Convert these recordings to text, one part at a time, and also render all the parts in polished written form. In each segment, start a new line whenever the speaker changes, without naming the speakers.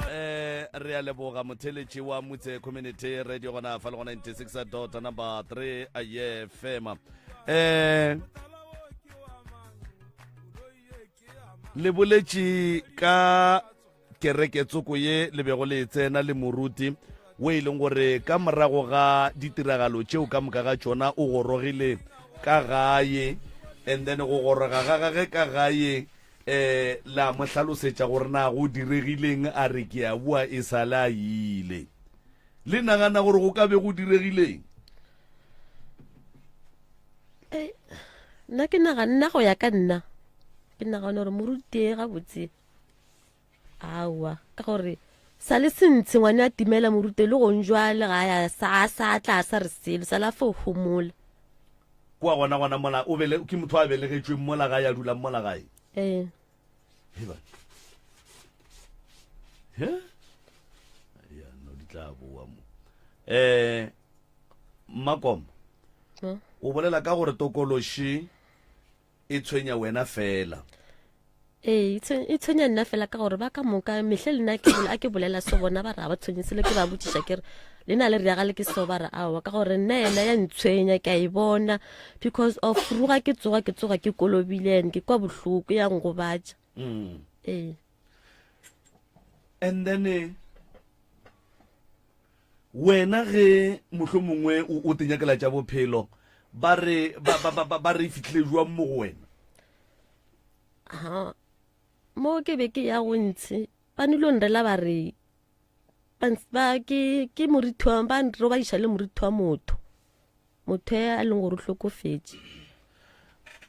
Eh, re a leboga motheletši wa motse community radio gona fa le go 96 dot number 3 aye fema eh le boletše ka kereke tsoko ye le bego le e tsena le moruti o e leng gore ka morago ga ditiragalo tšeo ka moka ga tšona o gorogile ka gae and then go goroga ga gage ka gae eh la mo hlalosetša gore na go diregileng a re ke a bua e sa le a ile le nagana gore go ka be go diregileng
eh, nna ke naganna go ya ka nna ke nagana gore moruti gabotse aowa ka gore sa le sentshe ngwane a timela morute le gong jwale ga ya sa sa tla sa re selo sa la fo homola
kwa gona gona mola o bele ke motho a belegetšweng mola gae a dulang mola gae
ee
Heba. He? Ya no di tla boa mo. Eh Mmakomo. O bolela ka gore tokološi E tshwenya wena fela.
Ee, e tshwenya nna fela ka gore ba ka moka mehle le nna ke a ke bolela so bona ba re ga ba tshwenye selo ke ba botšiša ke re le na le reagale ke so ba re aowa ka gore nna yena ya ntshwenya ke a e bona because of ruga ke tsoga ke tsoga ke kolobile and ke kwa bohloko ya ngobatša
mm.
ee
and then eh, Wena ge mohlomongwe o, o tenyakela tša bophelo, ba re, ba, ba, ba, ba, ba re e fihlile jwang mo go wena?
Ha, mo ke be ke ya go ntshe, ba nilo nrela ba re, ba, ba ke, ke morithi wa, ba nrobadiša le morithi wa motho, motho e a leng gore o hlokofetše.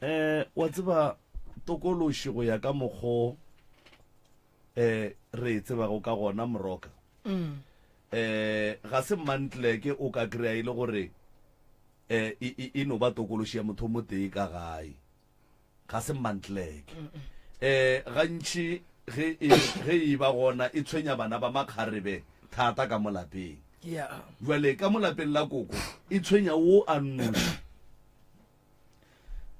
Eh, wa tseba tokološi go ya ka mokgo eh re e tsebago ka gona moroka
mm.
eh ga se mantleke o ka kry-a e le gore eh e, e, e no ba tokološi ya motho o motee ka gae ga se mantleke eh gantši ge e ge e ba gona e tshwenya bana ba makgarebe thata ka mo lapeng
yeah
jwale ka mo lapeng la koko e tshwenya wo a nnoši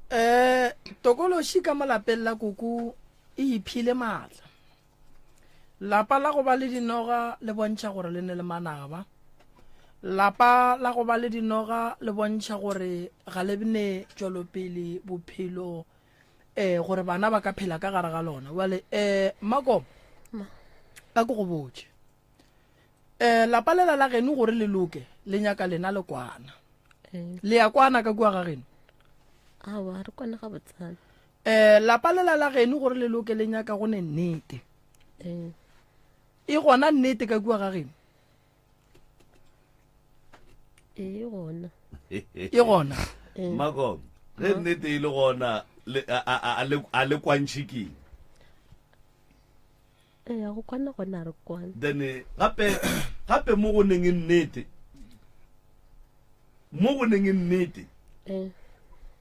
Eh, tokološi ka mo lapeng la koko e iphile maatla. Lapa la go ba le dinoga le bontšha gore le ne le manaba. Lapa la go ba le dinoga le bontšha gore ga le ne tšwelopele bophelo eh gore bana ba ka phela ka gare ga lona. Bjale eh Mako a ke go botše. Eh lapa lela la geno gore le loke le nyaka lena le kwana.
Eh.
Le ya kwana ka kua ga geno?
Aowa, re kwana ga botsana.
Eh lapa lela la geno gore le loke le nyaka go ne nnete.
Eh.
E gona nnete ka kua ga geno?
E gona.
E gona.
Eh.
Mako, ge nnete e le gona a le kwantšhe keng?
Ee, go kwana gona re kwana.
Then eh, gape gape mo go neng e nnete mo go neng e nnete
eh.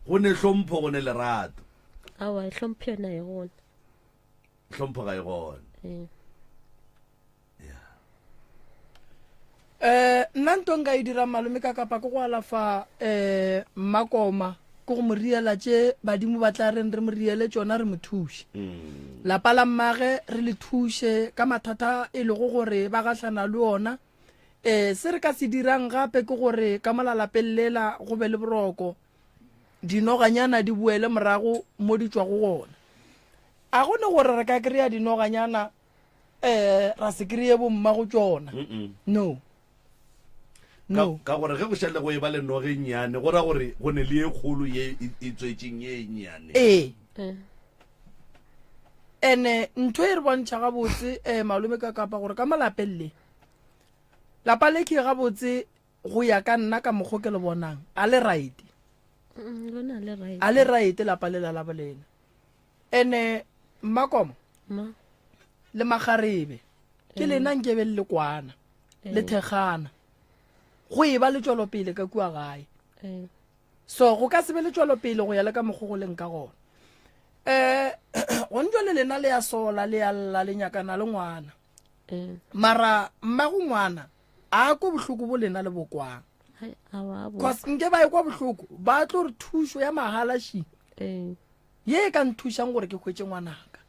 go ne hlompho go ne lerato.
Awa, e hlompho yona e gona.
Hlompho ga e gona.
Eh.
Eh, nna nto nka e dirang malome ka kapa ke go alafa um mmakoma ke go mo riela tše badimo ba tla reng re mo riele tšona re mo thuše
mm.
lapa la mmage re le thuše ka mathata e lego gore ba gahlana le ona um se re ka se dirang gape ke gore ka mola lapeng lela go be le boroko dinoganyana di boele morago mo di tšwago gona a go ne gore re ka kry-a dinoganyana eh ra se kry-e bomma go tšona no no
ka gore ge go šale go e ba le noge e nnyane go ra gore go ne le ye kgolo ye e, e tswetšeng ye e nnyane
ee
eh.
ene ntho e re bontšha gabotse um malome ka kapa gore ka molapeng le lapa le ke gabotse go ya ka nna ka mokgo ke le bonang a le right
mm,
a le right lapa le la la bolena Ene Mmakomo
Ma.
le Magarebe ke
Eh.
lena nkebe le kwana le
Eh.
thekgana go e ba le tšwelopele ka kua gae
Eh.
so go ka se be le tšwelopele go ya le ka mokgo go leng ka gona um gone jale lena le ya sola le ya lla le nyakana le ngwana
Eh.
mara mmago ngwana a ko bohloko bo lena le bokwang
Hai, awa, bo.
cause nke ba e kwa bohloko ba tlo re thušo ya mahala shi
Eh.
Ye e ka nthušang gore ke hwetše ngwanaka.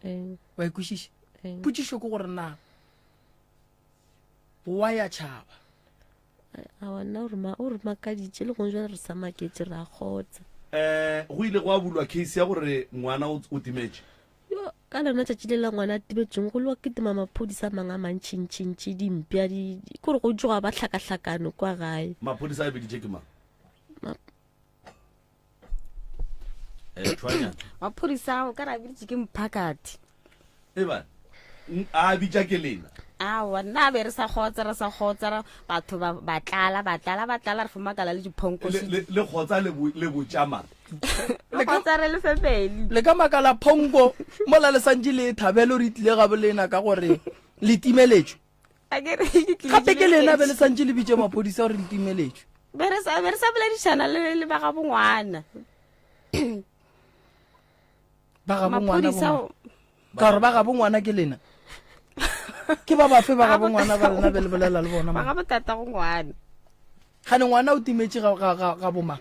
Ee.
Wa e kwešiša?
Ee.
Potšišo ke gore na wa ya tšhaba?
Aowa, nna o re ma- o re makaditše le gong jwale re sa maketše re a kgotsa.
Um go ile gwa bulwa case ya gore ngwana o o timetše.
Yo, ka lona tšatši le la ngwana a timetšeng go lwa kitima maphodisa a mangwe a mantšintšintši dimpša di di- kore go tsoga ba hlakahlakano kwa gae.
Maphodisa a biditše ke mang?
Ma-
Eh, tshwanya.
Maphodisa ao ka re a biditše ke mphakathi.
Eba, a bitša ke lena.
Aowa, nna be re sa kgotsa, re sa kgotsa, ra- batho ba ba tlala, ba tlala, ba tlala, re fo makala le diphonko.
Le, le, le kgotsa le, bo, le botša mang?
Re kgotsa re le family.
Le ka makala phonko mola le santše le e thabele gore e tlile gabo lena ka gore le timeletšwe.
A ke re ke tlile
Gape ke lena be le
timeletšwe.
santše le bitše maphodisa gore le timeletšwe.
Be re sa be re sa boledišana le le ba gabo ngwana.
Ba gabo ngwana
Maphodisa
bo mang? Ka gore ba gabo ngwana ke lena. Ke ba bafe ba gabo ngwana ba lena be le bolela le bona
ba
mang?
gabo tata go ngwana.
Gane ngwana o timetše ga ga ga ga bomang?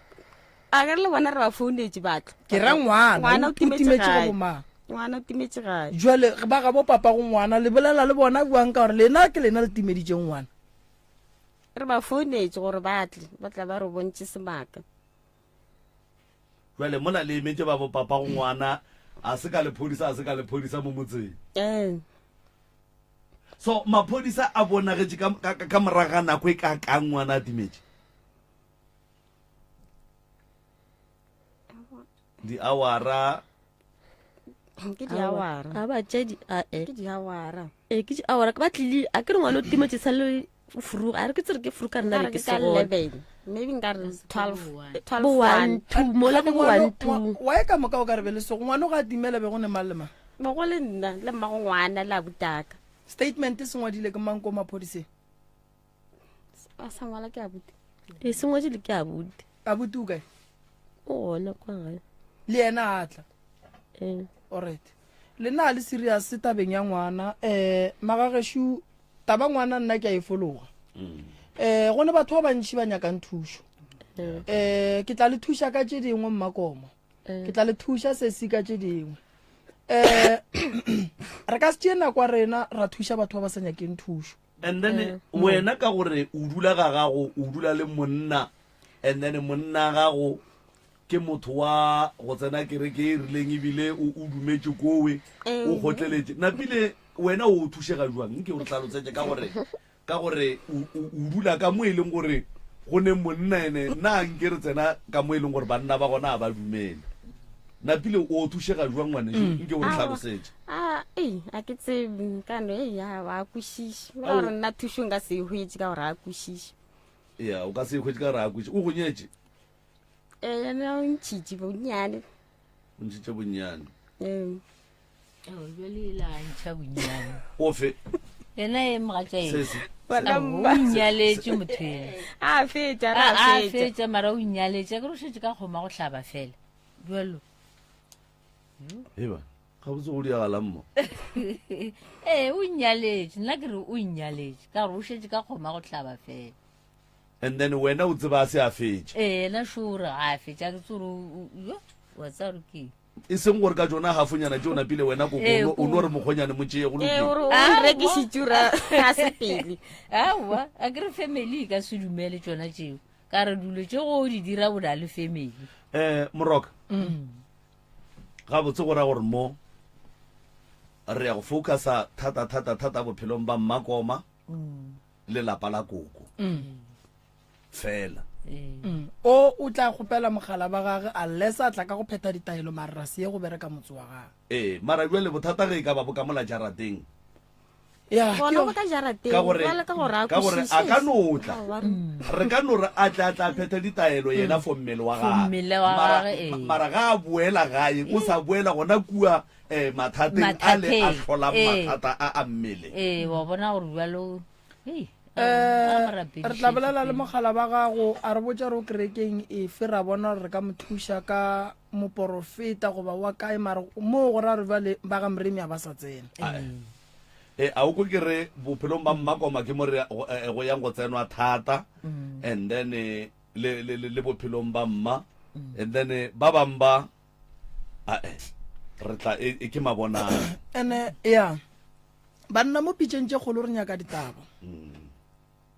A ke re le bona re ba founetše batlo.
Ke ra ngwana,
Ngwana
o
o timetše
timetše ga
gae.
bomang?
Ngwana o timetše gae.
Jwale ba gabo papa go ngwana le bolela le bona buang ka gore lena ke lena le timeditšeng ngwana.
Re ba founetše gore ba tle, ba tla ba re bontše semaka.
Jwale mola le emetše ba bo papa go ngwana a se ka lephodisa a se ka lephodisa mo motseng.
Ee.
So maphodisa a bonagetše ka, ka, ka morago ga nako e ka kang ngwana a timetše? Diawara.
Ke diawara.
A ba tše di a e.
Ke diawara.
E ke diawara ba tlile a ke re ngwana o timetše sa le furuga a re ke tsere ke furuga rena be ke
se gona. Maybe nka re 12 12
bo 1 2 mola ke bo 1 2.
Wa e ka moka o ka re be le sego ngwana o ga timela be go ne mang le mang?
Be go le nna le mmago ngwana le abutaka.
Statement se ngwadile ke mang ko maphodiseng?
A sa ngwala ke abuti.
E se ngwadile ke abuti.
Abuti o kae?
O gona kwa gae.
Le yena a tla.
Ee.
Alright. Le na le serious tabeng ya ngwana eh magageshu taba ngwana nna ke a e fologa. Eh go ne batho ba bantši ba nyakang thušo. Eh ke tla le thuša ka tše dingwe mmakoma. Ke tla le thuša sesi ka tše dingwe. Eh re ka se tšee nako ya rena ra thuša batho ba ba sa nyakeng thušo.
And then wena ka gore o dula ga gago o dula le monna and then monna gago ke motho wa go tsena kereke e rileng ebile o o dumetše kowe o kgotleletše napile wena o thušega jwang nke o re tlhalosetše ka gore ka gore o o dula ka mo e leng gore go ne monna ene nna nke re tsena ka mo e leng gore banna ba gona a ba dumele napile o thušega jwang ngwaneso nke o re tlhalosetše
A ei a ke tsebe kano ei a wa kwešiše ka gore nna thušo nka se e hwetše ka gore a kwešiše
ya o ka se e hwetše ka gore a kwešiše o go nyetše
Ee, yena o ntšhitše bonnyane.
O ntšhitše bonnyane.
Ee.
Oh, bjale e la ntšha bonnyane.
Ofe?
Yena e mogatša e.
Sesi.
O nyaletše motho ena.
A fetša,
a a fetša mara o nyaletše, ke re o šetše ka kgoma go hlaba fela. Bjalo.
Eba, gabotse go diagalang mo.
Ee, o nyaletše, nna ke re o nyaletše ka gore o šetše ka kgoma go hlaba fela.
And then wena o tseba a se a fetša.
Ee, yena sure ga a fetša, ke tse gore yo, wa tseba gore ke eng.
E seng gore ka tšona hafonyana tše o napile wena koko,
Ee,
o no- o no
ko-
re mokgonyane mo tšee go
Ee,
lokile.
gore o
Aowa.
nrekišitše ura a se pele.
Aowa, a ke re family e ka se dumele tšona tšeo. Ka re dilo tše go di dira o na le family.
Eh, Moroka, gabotse go ra gore mo re ya go focusa thata thata thata bophelong ba Mmakoma. le lapa la koko fela.
O o tla kgopela mogala ba gage unless a tla ka go phetha ditaelo mara ra se ye go bereka motse wa gage.
Ee, mara bjale bothata ge e ka ba bo ka mola jarateng.
Ya, ke
Gona
yo.
bo ka jarateng,
Ka gore,
bjale ka gore a
ka gore a ka no tla.
Aowa, re-
Re ka no re a tle a tla phetha ditaelo yena for mmele wa
For
gagwe.
mmele wa
Mara,
gagwe, ee.
mara ga a boela gae, o sa boela gona kua eh, mathateng a le a
Mathateng,
hlolang
ee.
mathata a a mmele.
Ee, wa bona gore bjalo, hei, a
Eh,
mo rapedišetše
re tla bolela le
pele.
mogala ba gago a re botša gore o kerekeng efe ra bona gore re ka mo thuša ka moporofeta goba wa kae mara moo go ra re bjale ba ga moremi a ba sa tsena.
E, a o kwe ke re bophelong ba mmakoma ke mo re go, eh, go yang go tsenwa thata and then eh, le, le, le, le bophelong ba mma and then eh, ba bang ba ae. Re tla e, e ke mabonang.
Ene ya banna mo pitšeng tše kgolo re nyaka ditaba.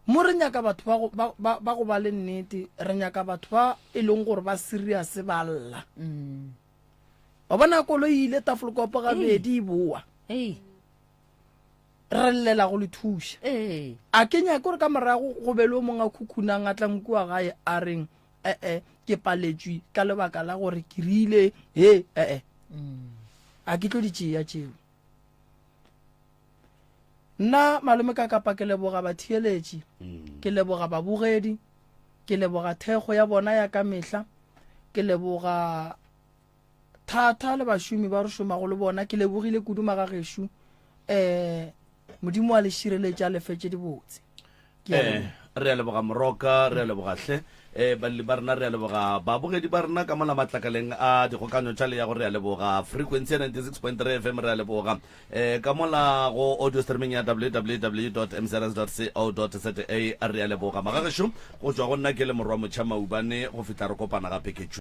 Mo re nyaka batho ba go ba, ba, ba go ba le nnete, re nyaka batho ba e leng gore ba serious ba lla. Wa bona koloi e ile Tafelkop gabedi e boa.
Ei.
Re llela go le thuša.
Ee.
A ke nyake gore ka morago go be le o mongwe a khukhunang a tlang kua gae a reng ee ke paletšwe ka lebaka la gore ke rile he ee. A ke tlo di tšea tšeo. Nna malome ka kapa ke leboga batheeletši, ke leboga babogedi, ke leboga thekgo ya bona ya ka mehla, ke leboga thata le bašomi ba re šomago le bona, ke lebogile kudu magagešo. Um Modimo a le šireletše a le fe tše dibotse. Ke a
Eh,
leboga.
re a leboga Moroka, re a leboga hle. Eh, balli ba rena re a leboga, babogedi ba rena ka mola matlakaleng a dikgokanyo tša leago re a leboga, frequency ya 96.3 FM re a leboga, eh, ka mola go audio streaming ya www.mcrs.co.za re a leboga. Magagešo, go tšwa go nna ke le Morwa Motšha Maubane go fihla re kopana gape ke tšo.